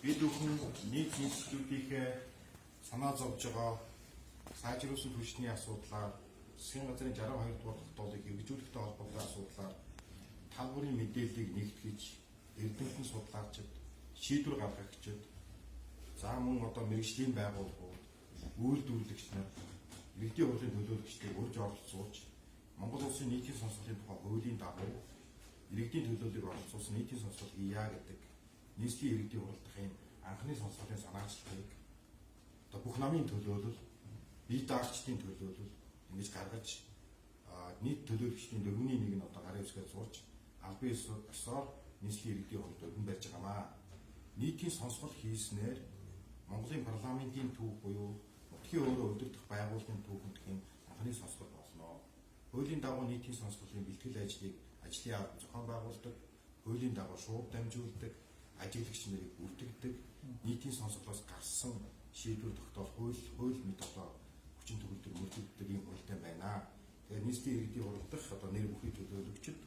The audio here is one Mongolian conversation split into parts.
Бид бүхэн нийт институтийнхээ санаа зовж байгаа сайжруулсан түвшний асуудлаар, засгийн газрын 62 дугаар тогтоолыг хэрэгжүүлэхтэй холбоотой асуудлаар тал бүрийн мэдээллийг нэгтгэж, эрдэмтэн судлаачид, шийдвэр гаргагчид, за мөн одоо мэргэжлийн байгууллагууд, үйлдвэрлэгч нар, иргэдийн хурлын төлөөлөгчдийг урьж оролцуулж, Монгол Улсын нийтийн сонсголын тухай хуулийн дагуу иргэдийн төлөөллийг оролцуулсан нийтийн сонсгол хийя гэдэг нийслэлийн иргэдийн хуралдахын анхны сонсголын санаачлагыг одоо бүх намын төлөөлөл, бие даагчдын төлөөлөл ингэж гаргаж, нийт төлөөлөгчдийн 1/4 нь одоо гарын үсгээр зурж, албан ёсоор нийслэлийн иргэдийн хуралд өргөн барьж байгаамаа. Нийтийн сонсгол хийснээр Монголын парламентын түүх буюу нутгийн өөрөө удирдах байгууллагын түүхэнд хэм анхны сонсгол болно. Хуулийн дагуу нийтийн сонсголын бэлтгэл ажлыг ажлын алба зохион байгуулдаг, хуулийн дагуу шууд дамжуулдаг, ажиглагч нарыг бүртгэдэг, нийтийн сонсголоос гарсан шийдвэр тогтоол хууль мэт одоо хүчин төгөлдөр мөрдөгддөг ийм хуультай байна. Тэгэхээр нийслэлийн иргэдийн хуралдах одоо нэр бүхий төлөөлөгчд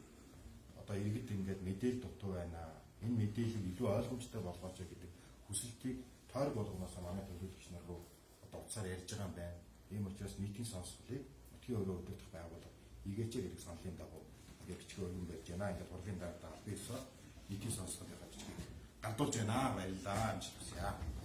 одоо иргэд ингээд мэдээлэл дутуу байна. Энэ мэдээллийг илүү ойлгомжтой болгооч гэдэг хүсэлтийг тойрог болгоноос манай төлөөлөгч нар руу одоо утсаар ярьж байгаа юм байна. Ийм учраас нийтийн сонсголыг нутгийн өөрөө удирдах байгууллага хийгээч гэдэг саналын дагуу ингээд бичгээ өргөн барьж байна. Ингээд хурлын дарга албан ёсоор нийтийн сонсголынхаа бичгийг гардуулж байна. Баярлалаа. Амжилт хүсье.